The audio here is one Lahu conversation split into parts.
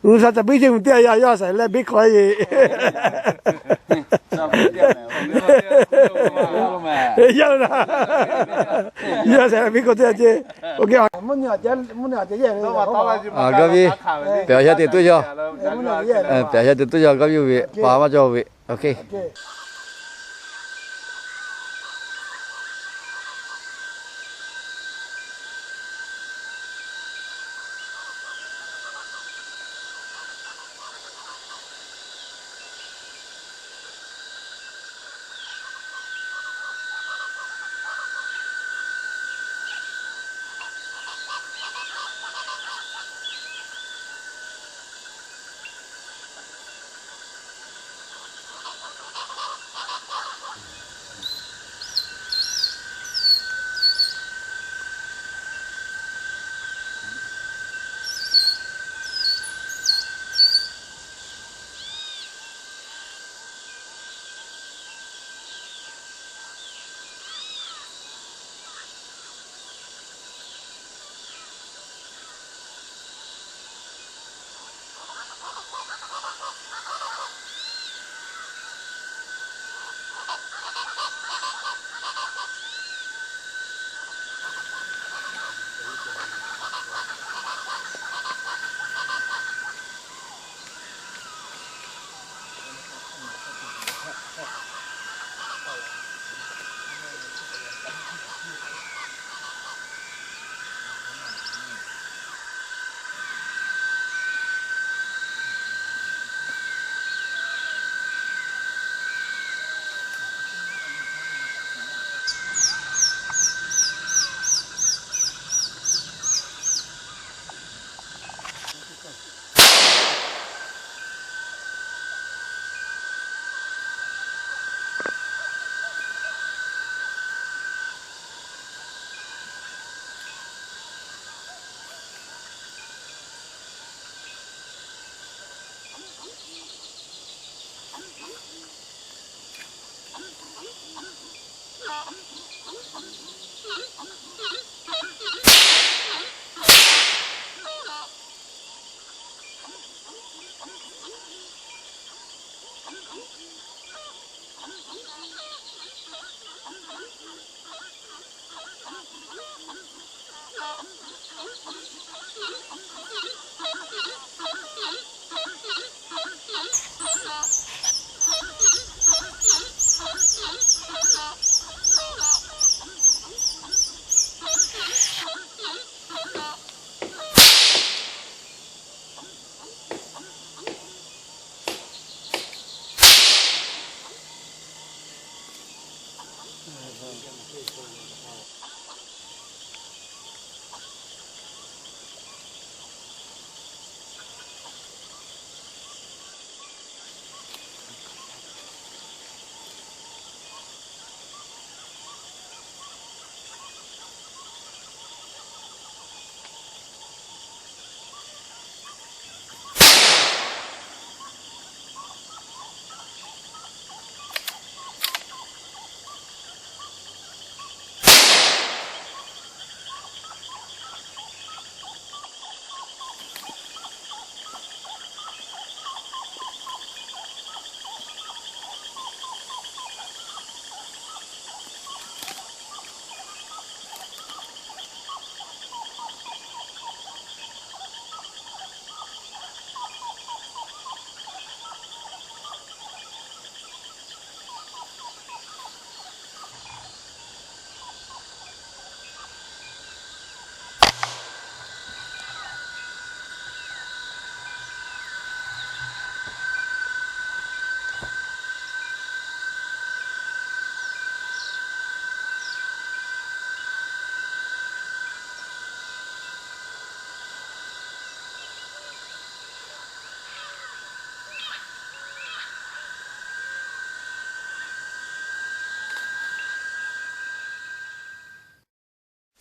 G'uiˬ sha caˬ puiˉ ceˇ mvuhˬ teˇ yanˇ yaˇ saiˍ leh biˇ k'awꞈ e. Yaˇ la, yaˇ saiˍ leh biˇ k'awꞈ teˇ yanˇ ceˇ. G'aˇ ve, pehˬ awˬ sha teꞈ tuˉ yaw. Pehˬ awˬ sha teꞈ tuˉ yaw, g'aˇ ve oˇ ve pa maˇ cawˇ ve.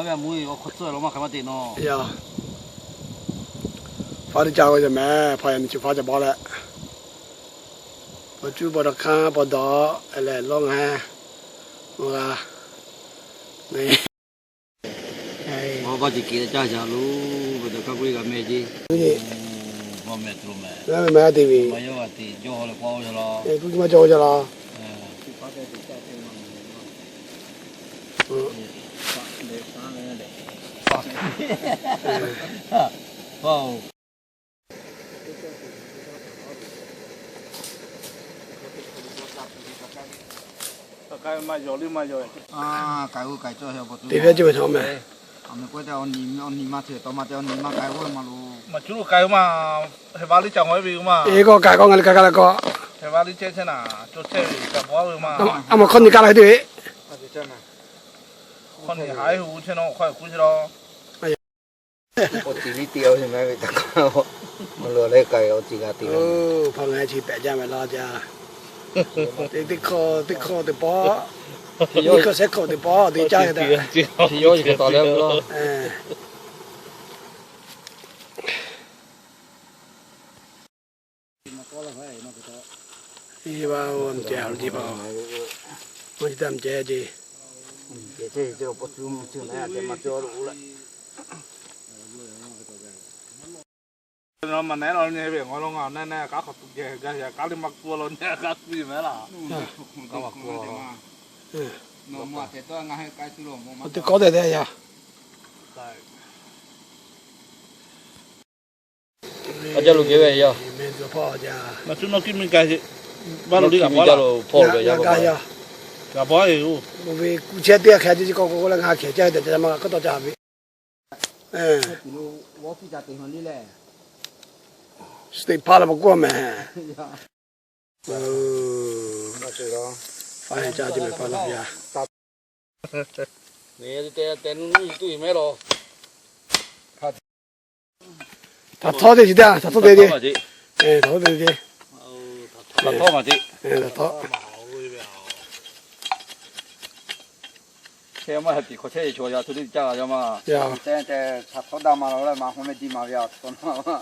Awˬ hk'aw tcuhˇ lo maˇ hk'aˬ ma teꞈ nawˬ. Faˉ teˇ ca ve yaˇ mehˍ, hpaw yaꞈ nyi chi faˉ ca baw leh, paw cuˇ paw daw hkanˇ paw dawˬ leh lawˇ ngaˬ, ngaˬ, ngaˬ K'o ce keꞈ caˇ shaˍ lo, ve dawˬ kaˇ k'oˆ e g'a meh ce. Meh te ve, maˇ cawˬ jaˇ la. Teˇ hpehˇ cawˇ ve chaw meh. Awˬ meh k'oˆ te, awˬ ni ma te, tawˇ ma te, awˬ ni ma k'ai k'oˆ ma lo. Maˍ cuˇ lo k'ai ma, heh va liˇ ca ngawˬ ve ma. Eˬ, kawˆ k'ai kawˆ nga le, k'ai k'ai la kawˆ. Heh va liˇ chehˇ chehˇ naˍ, cawˬ chehˇ ve ca bawˬ ve ma. A ma hkawˇ ni kaˆ la te ve. Hkawˇ ni haꞈ e hu chehˇ naw, hkawˇ k'oˆ chehˇ la. Awˬ tiˍ liˇ te ve meh ve taˇ k'aˇ, mvuhˇ lo leh k'ai awˬ tiˍ g'a te ve. Hpaw ngaˬ chi pehꞈ jaˇ meh laˇ jaˇ. Teˇ hkawˇ teˇ hkawˇ teˇ pawˆ, teˇ hkawˇ shehˆ hkawˇ teˇ pawˆ te caˇ ve taˇ. Chi yawˇ chi hk'e taw leh lo. Iˉ va, mvuhˇ ceh ha lo ce pa, mvuhˇ ceh taˇ mvuhˇ ceh ce. Maˇ nehˉ la nyi ve ngaw lo ngaˬ nehˉ nehˉ k'aˉ hk'awꞈ tuˬ geh gaˇ yaꞈ k'aˉ le maˇ k'oˆ lo nehˉ k'aˉ kuˇ ve meh laˇ. Teˇ kawˆ tehꞈ tehꞈ yaˇ. A jaˇ lo geh ve yaˇ. Meh tuˬ hpawˇ jaˇ. Naˬ cuˇ nawˇ kiˇ miˇ ka, vaˇ lo liˇ g'a paw laˇ. Hpawˇ lo ve yaˇ. G'a paw e oˬ. Ve kuˇ chehˇ teˇ g'aˇ hkeh ce ce k'awꞈ k'oˆ k'oˆ leh ngaˬ hkeh caˇ ve tehꞈ ca ma g'a hk'aˇ taw ca ve. State park la ma k'oˆ meh. Fa ca ce meh pa la ya. Te nu nuˇ tuˬ meh laˬ. Htaꞈ htawˇ te ce teˇ, htaꞈ htawˇ te ce. Htaꞈ htawˇ te ce. Htaꞈ htawˇ ma ce. Htaꞈ htawˇ. Hk'e maˇ heh tiꞈ hk'aw chehˇ e chaw yaˇ htu teˇ caˇ g'a yaˇ ma. Te te htaꞈ htawˇ daꞈ ma la leh ma hk'aw meh ti ma ve a htaꞈ htawˇ na.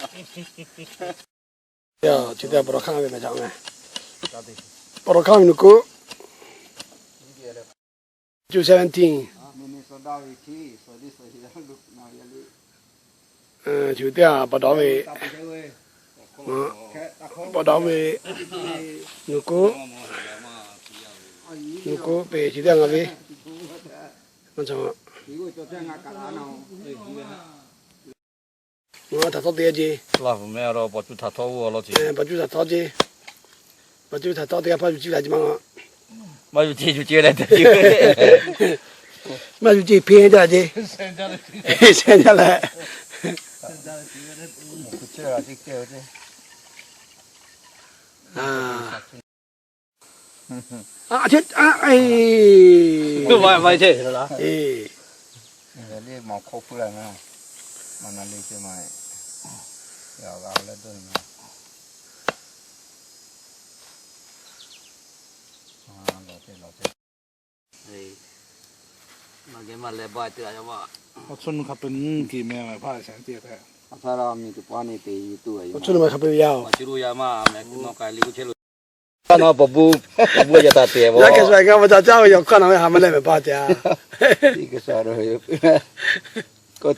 Chi teˇ pa taw hk'aˇ ve meh ca meh. Pa taw hk'aˇ ve nu k'o, June seventeen. Chi teˇ pa taw ve, pa taw ve nu k'o, nu k'o pe chi teˇ ngaˬ ve, a, htaꞈ htawˇ te ce. Laˇ hu meh a, paw cuˇ htaꞈ htawˇ g'uˇ a law ce. Paw cuˇ htaꞈ htawˇ ce. Paw cuˇ htaꞈ htawˇ teˇ g'aˇ hpaˇ yuˬ ce la ce ma. Maˇ yuˬ ce, yuˬ ce leh te ce. Maˇ yuˬ ce, hpeˇ jaˇ ce. Sheh jaˇ leh. Awˬ cuˇ nuˇ hk'a peu-eˬ nyi kiˬ meh, awˬ hpaˇ shaˍ tiꞈ hk'e. Awˬ cuˇ nuˇ hk'a peu-eˬ yaˇ-oˬ. Yaˇ kehˬ sha ga ma ca caˇ ve yaꞈ hk'aˇ na ve ha ma leh meh pa ca. Kawˆ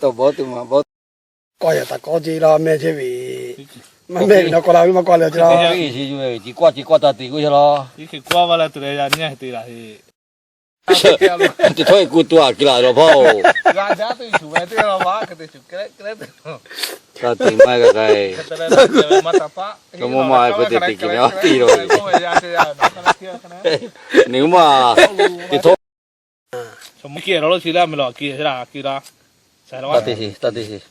yaꞈ taˍ kawˆ ce la meh chehˇ ve. Maˇ meh ve na kawˆ la ve maˇ kawˆ leh ce la. Ci kawˆ ci kawˆ taˇ te k'oˆ ce la. Teˇ htawˇ e ku tuˬ a kiˬ laˬ lawˬ hpawˇ-oˬ. Ka tiꞈ maˇ g'a k'ai. Ka mawˇ ma k'oˆ te te kiˬ meh a tiˉ lo. Ni ma teˇ htawˇ. Taˇ te shiˍ, taˇ te shiˍ,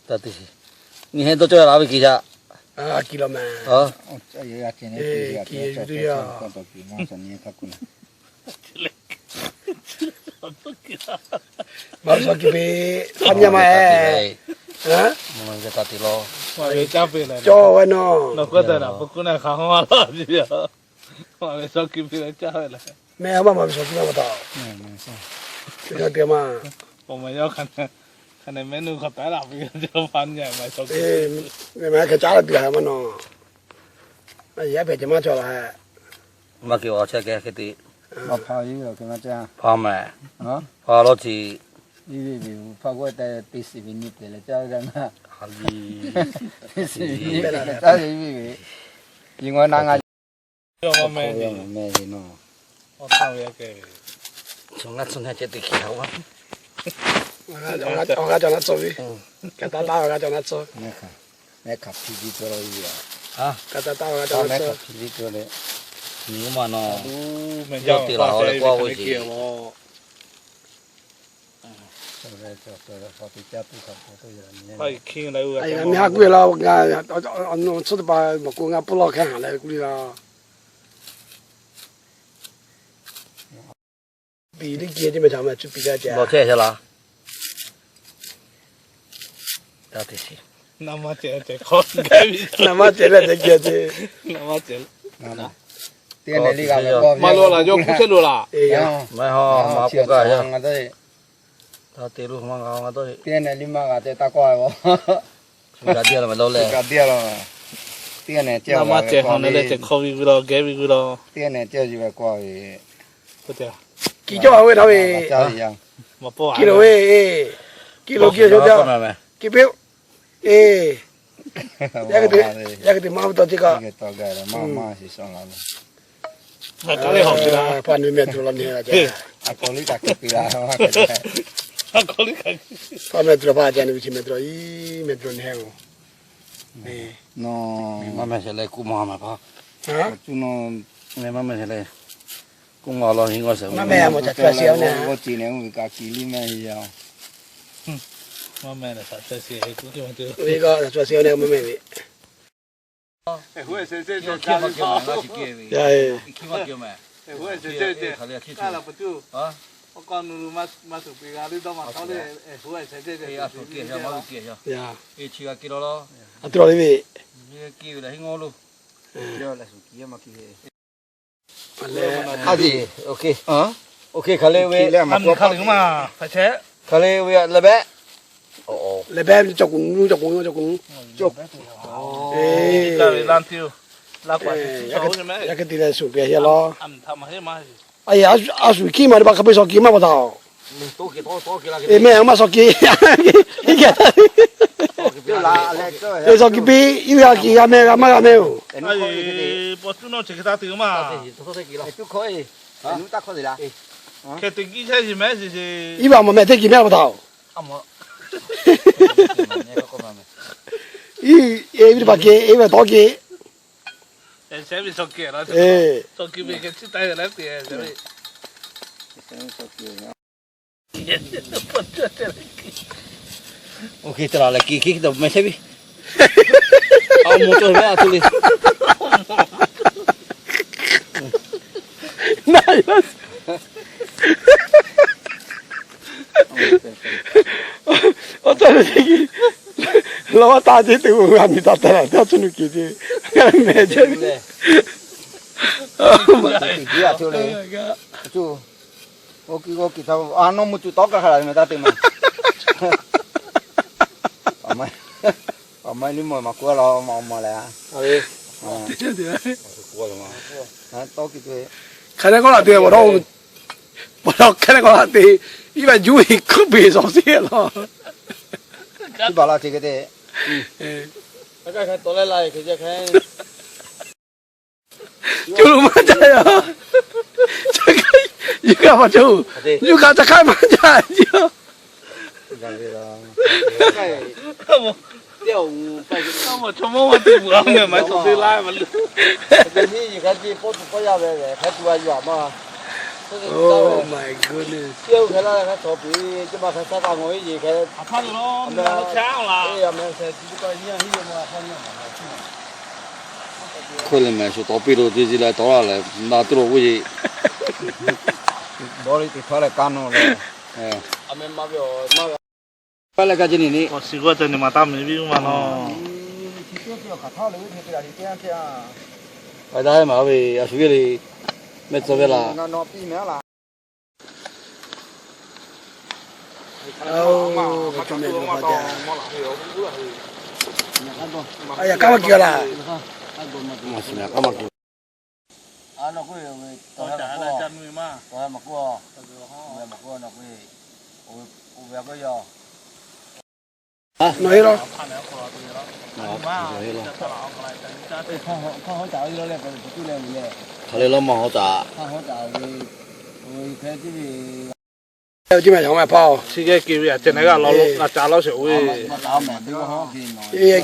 taˇ te shiˍ. Nyi heh dawˇ cawˇ la ve kiˬ shaꞈ. Kiˬ lo meh. Maꞈ shaw kiˬ ve a nyi ma e. Cawˇ ve nawˬ. Meh a maˇ maˇ ve shaw kiˬ maˇ pa taw. Te maˇ. Meh a hkeh caˉ la tuˬ a maˇ nawˬ. Yaˇ hpehꞈ ce maˇ cawˬ la. Maˇ ke a chehˇ kehˉ hk'e te. Hpa meh. Hpa lawˇ ce. Iˉ ve ve, hpa g'awˇ te teˇ shiˍ ve nyi pehˍ leh caˇ ve g'a na. Teˇ shiˍ ve nyi pehˍ leh caˇ ve iˉ ve ve. Iˉ ngaw na ngaˇ meh ve naw. Awˬ g'aˇ cawˬ na cawˬ ve. Kaꞈ taˇ taˇ awˬ g'aˇ cawˬ na cawˬ. Mehˆ hk'aˬ hpi ve cawˬ la ve a. Kaꞈ taˇ taˇ awˬ g'aˇ cawˬ na cawˬ. Mehˆ hk'aˬ hpi ve cawˬ leh, nyi ma naw. Yawˇ te la leh k'oˆ a ve shiˍ. Aˬ, ngaˬ miˇ haˉ k'oˆ ve la, ngaˬ awˬ nu tcuhˉ teˇ pa maˬ k'o ngaˬ pfuhˇ lawˇ hk'e haˍ leh k'oˆ le la. Piˍ liˇ kehˬ ce meh htaꞈ meh cuˇ piˍ g'a ce. Lawˬ chehˇ laˬ. Naˍ maˇ cehˬ leh ceh geh ce. Teˇ nehˬ liˇ g'a ve k'o, maˇ lo laˬ, yawˇ k'oˆ chehˇ lo laˬ. Maˇ heˆ, maˇ k'oˆ gaˇ. Teˇ nehˬ liˇ maˇ g'a te taˇ kawˇ ve. Shu g'a diˇ la, teˇ nehˬ cehˬ hk'aw ve g'uiˬ la, geh ve g'uiˬ la. Teˇ nehˬ cehˬ yuˬ ve k'o ve, kiˬ cawˇ ve htaꞈ ve, kiˬ lo ve, kiˬ lo kiˬ lo, kiˬ piˇ-oˆ. Yaˇ hk'e te maˇ ve taw ce kaꞈ, pa nu meh tuˬ la ne, pa meh tuˬ la pa ca nu ve chi meh tuˬ la iˉ meh tuˬ la ne. Maˇ meh sheˍ leh kuˇ maˬ maˬ pa, cuˇ naw, maˇ meh sheˍ leh kuˇ maˬ law hi ngaw sheˍ. Maˇ meh maˬ ca ca sheˍ ve, g'awˇ ce nehˬ oˇ ve kaꞈ kiˬ liˇ meh ya. Maˇ meh leh ca ca sheˍ ve kuˇ maˬ te, ve kaꞈ ca ca sheˍ ve maˇ meh ve. A tuˬ la le ve. Hk'aˬ le ve, hk'aˬ le ve lehˬ behˆ, lehˬ behˆ cawˬ kuˬ nu, cawˬ kuˬ nu, cawˬ kuˬ nu. Yaˇ hk'e te leh shuˍ pehˍ ya law. A shuˍ kiˇ maˬ teˇ pa hk'a peu shaw kiˇ maˇ pa taˍ-oˬ. Eˬ, meh maˇ shaw kiˇ, shaw kiˇ piˇ, iˉ g'a kiˬ g'a meh g'a maˇ g'a meh-oˬ. Iˉ va maˬ meh teˇ kiˬ meh pa taˍ-oˬ. Iˉ, eˬ, ve teˇ pa ke, eˬ, ve tawˇ ke. Oˇ hk'e te laˬ leh kiˬ hk'e te meh chehˇ ve. A, mvuh cawˇ ve a tuˬ le. Awˬ cawˇ ve teˇ kiˬ, law taˇ ce teˇ g'uˇ g'a miˬ taˍ taˍ laˬ taˇ cuˇ nu kiˬ ce, meh chehˇ ve. Oˇ kiˬ oˇ kiˬ htaꞈ a nawˇ mvuh tuˬ tawˉ kaˇ hk'a laˬ ve meh taˇ te meh. Awˬ ma liˇ mawˬ maˍ kuˉ la ma awˬ ma lehˬ. Hk'aˬ leh k'awˇ laˬ te, awˬ dawˇ, awˬ dawˇ hk'aˬ leh k'awˇ laˬ te, iˉ va juˇ ve kuˉ peˍ shawˍ sheˍ law. Tiˉ baˬ la ce hk'e te. Cuˇ lo maˇ caˇ yaˇ. Yuˬ kaꞈ maˇ caˇ, yuˬ kaꞈ ca hk'aiˉ maˇ caˇ yaˇ. Oh my goodness. Hk'e le meh shu tawˍ piˇ lo te zi la tawˍ la leh na tuˬ lo k'oˆ ce. Dawˇ le teˇ hpaˍ leh kaˇ nawˇ leh. Kaˇ leh kaˇ ce neˇ neˇ. Awˬ shiˍ g'awˇ ca neˇ maˬ taˇ meh viˉ maˬ nawˬ. Aˬ, daꞈ maˬ ve a shu ve le, mehˆ tcuh ve laˬ. Aˬ, kaˉ maˇ kiˬ laˬ. Nawˬ hui lo. Hk'aˬ le lawˇ maˇ hawˉ taˍ. Chi geh kiˬ ve aꞈ ceh na g'aˇ la ca lawˇ sheˍ ve.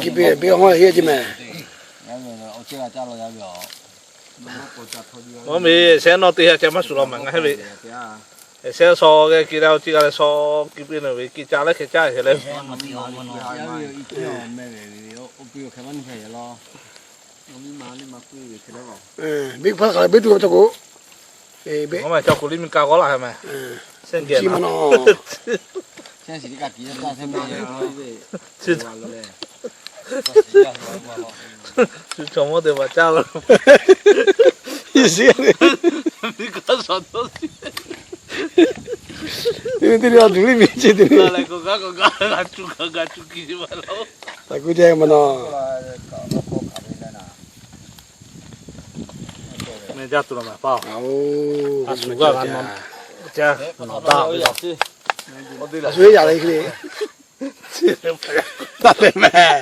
Kiˬ piˇ piˇ hawˉ la heˆ ce mehˍ. Aˬ miˬ shehˉ nawˇ teˇ ha ceh maˇ shuˍ la maˬ ngaˬ heˆ ve. Shehˉ shaw geh kiˬ leh awˬ ci g'a leh shaw kiˬ piˇ nawˬ ve kiˬ ca leh hkeh caˇ hkeh leh. Biˇ hpaˇ hk'aˬ le biˇ tuˬ cawˬ k'o, maˇ cawˬ k'o liˇ miˇ ka g'awˇ laˇ hk'e mehˍ. Sehˉ geh maˇ nawˬ. Shu chaw mawˇ te baˬ caˇ lo. Teˇ tuˬ liˇ miˇ ce te le. Taꞈ ku ce maˇ nawˬ. Meh jaˇ tuˬ la mehˍ paˇ-oˬ. A shu g'aˇ g'a nawˬ, a shu yaˇ le hk'e le. Taˇ te mehˍ.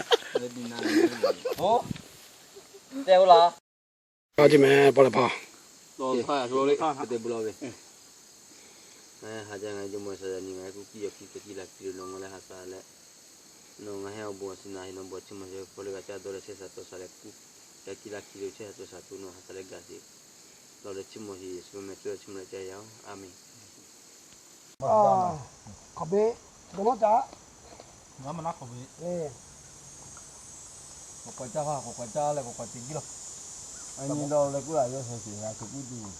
Te o la. Aˬ ce mehˍ paw leh hpaˇ. Te bu la ve. Ngaˬ hui ha jaˇ ngaˬ hui jawˇmawˇ Saˍtanˍ nyi ngaˬ hui kuˇ piˇ yaw kiˇ keh kiˇ la kiˇ lo nawˬ ngaˬ leh ha shaˍ leh, nawˬ ngaˬ hui awˬ bon awˬ shinˉ naˍ heˆ nawˬ bon chiˇ mvuh shehˍ hpaw leh g'a caˇ dawˇ leh chehˇ sha tawˇ sha leh kuˇ, yaꞈ kiˇ la kiˇ lo chehˇ sha tawˇ sha tuˬ nawˬ ha shaˍ leh gaˬ sheˍ. Lawˬ leh chiˇ mvuh sheˍ, Yeˍsuˆ meh cawˇ chiˇ mvuh leh caˇ yaˇ-oˬ. A menˍ. K'awꞈ ve, bon maˇ caˇ. Ngaˬ maˇ naˉ k'awꞈ ve. K'awꞈ k'awꞈ caˇ hpaˇ, k'awꞈ k'awꞈ caˇ leh k'awꞈ k'awꞈ te jiˇ lawˬ. A nyi lawˬ leh kuˇ la yawˇ shawˍ sheˍ g'a kuˬ kuˇ tuˬ.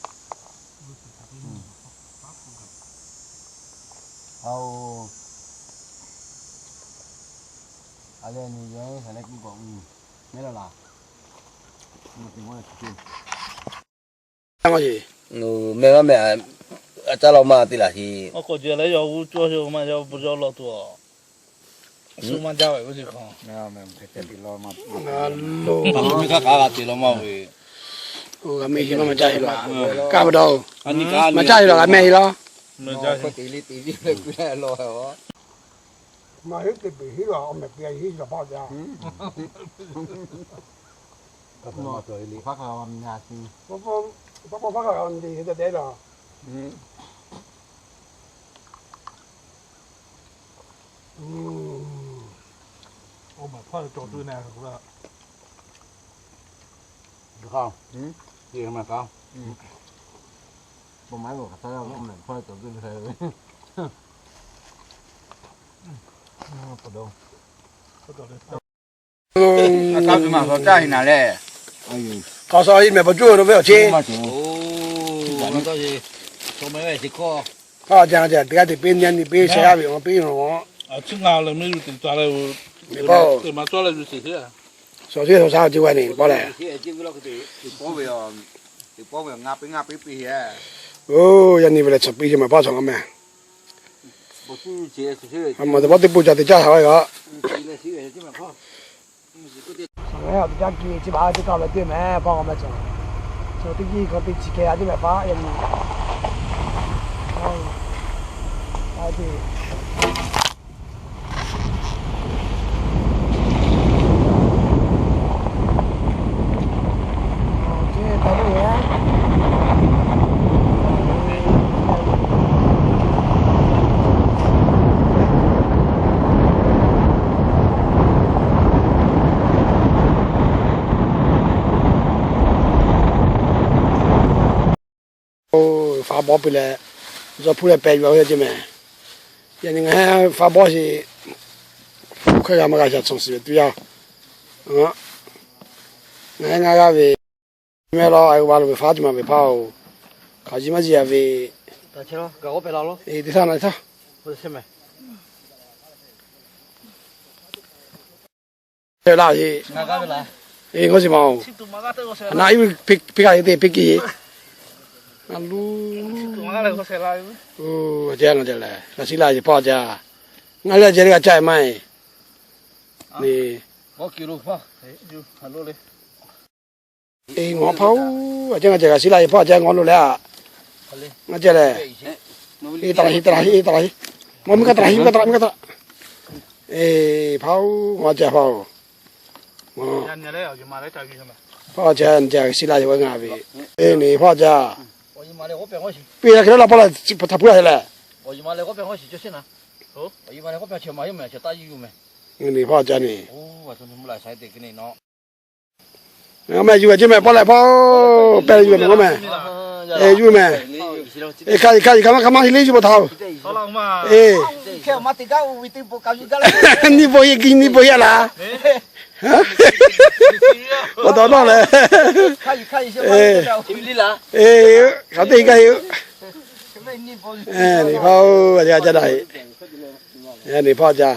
Aoˬ, a leh nyi yawˇ shawˍ leh kuˇ k'awꞈ uˬ mehˉ la laˬ. Meh maˇ meh, a caˇ law maˇ te laˬ heˆ. K'awꞈ jehˬ leh yawˇ g'uˇ cawˇ yawˇ maˇ yaw bon yaw lawˬ tuˬ a. Shu maˇ jaˇ ve k'oˆ ce hk'aw. Miˇ hk'aˇ k'aˉ g'a te law maˇ ve. G'a meh heˆ maˇ maˇ caˇ heˆ laˬ. Kaˇ pa taw, maˇ caˇ heˆ laˬ g'a meh heˆ law. Maˇ heˆ te peˬ heˆ laˬ, awˬ mehˍ te heˆ laˬ hpaˇ jaˇ. Hpaˇ hpaˇ hk'aˇ g'a te heˆ te laˬ. Awˬ mehˍ hpaˇ cawˬ tuˬ na k'o la. K'aw, k'aw, awˬ mehˍ hpaˇ cawˬ tuˬ na ve. K'aw suh iˉ mehˍ paˍ cuˇ lo ve awˬ ceˇ. Hpaˇ jaˇ jaˇ teˇ g'aˇ te piˇ nyi ni piˇ sheh g'aˇ ve awˬ piˇ lo. Suhˍ teˇ suhˍ sha ce g'a ni paw lehˬ. Oˇ, yaˇ nyi ve lehˬ chaw piˇ ce mehˍ paˇ chaw ngaˬ meh. A maˬ teˇ pawˆ teˇ pawˆ ca te caˇ ha g'a. Ngaˬ hui awˬ teˇ caˇ ki chi baˬ teˇ kaˇ leh teˇ mehˍ paˇ k'awꞈ meh cawˬ. Chaw teˇ kiˇ hk'aw teˇ chi keh a teˇ mehˍ paˇ yaˇ nyi. Oˇ, faˉ bawˆ piˇ leh, zuhꞈ hpu leh pehꞈ yuˬ a ve ce mehˍ. Yaꞈ nyi ngaˬ hui faˉ bawˆ sheˍ, hpu hk'aˇ g'a maˇ g'a shaˍ tsuhˇ shiˍ ve tuˬ yaˇ. Ngaˬ hui ngaˬ g'a ve, meh law a g'a lo ve faˉ ce maˬ ve hpaˇ-oˬ, hk'aˬ yiˇ maˇ yiˇ a ve, teˇ htaˇ na teˇ htaˇ. Laˇ heˆ. Eˬ, k'oˆ shiˍ ma-oˬ. Na iˉ piˇ kaˇ te piˇ kiˇ. A lu, oˇ, a ce na ce lehˬ, g'a shiˉ laˇ sheˍ hpaˇ ca. Ngaˬ leh a ce leh g'a caˇ maˇ heˆ. Eˬ, ngawˬ hpaˇ-oˬ, a ce ngaˬ ce g'a shiˉ laˇ sheˍ hpaˇ ca ngawˬ lo leh a. Ngaˬ ce lehˬ, e taˍ la heˆ, taˍ la heˆ, e taˍ la heˆ. Mvuhˇ miˬ kaˆ taˍ laˬ, hiˉ miˬ kaˆ taˍ laˬ, miˬ kaˆ taˍ laˬ. Eˬ, hpaˇ-oˬ, ngaˬ ca hpaˇ-oˬ. Hpaˇ ca, ca g'uiˬ shi laˇ yoˬ ngaˬ ve. Eˬ, ni hpaˇ ca. Piˇ la hk'e la la hpaˇ la, htaꞈ puiˉ la leh. Ni hpaˇ ca ni. Ngaˬ meh yuˬ ve ce meh, pawˆ leh hpaˇ-oˬ, pehˇ yuˬ ve meh, ngaˬ meh. Eˬ, yuˬ ve meh. Eˬ, hk'aˬ hk'aˬ hk'aˬ ma hk'aˬ ma hi liˇ yuˬ pa htaꞈ-oˬ. Eˬ, nyiˇ bon heˆ, nyiˇ bon heˆ laˬ. Awˬ taw nawˇ leh. Eˬ, hk'aˬ teˇ kaˇ heˆ. Ni hpaˇ-oˬ, a ca daꞈ-e. Ni hpaˇ ca.